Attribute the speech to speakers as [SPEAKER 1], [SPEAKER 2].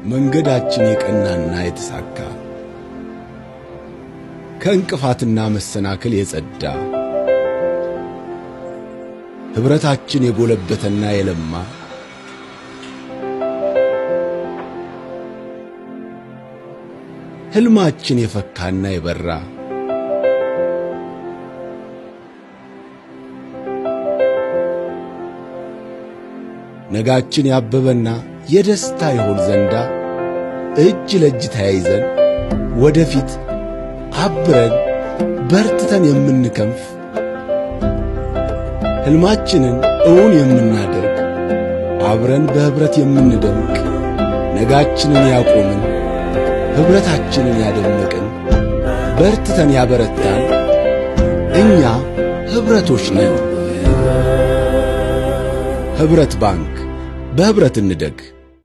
[SPEAKER 1] መንገዳችን የቀናና የተሳካ፣ ከእንቅፋትና መሰናክል የጸዳ፣ ኅብረታችን የጎለበተና የለማ፣ ሕልማችን የፈካና የበራ፣ ነጋችን ያበበና የደስታ ይሆን ዘንዳ እጅ ለእጅ ተያይዘን ወደፊት አብረን በርትተን የምንከንፍ፣ ሕልማችንን እውን የምናደርግ፣ አብረን በኅብረት የምንደምቅ፣ ነጋችንን ያቆምን፣ ኅብረታችንን ያደመቅን፣ በርትተን ያበረታን እኛ ኅብረቶች ነን። ኅብረት ባንክ፣ በኅብረት እንደግ።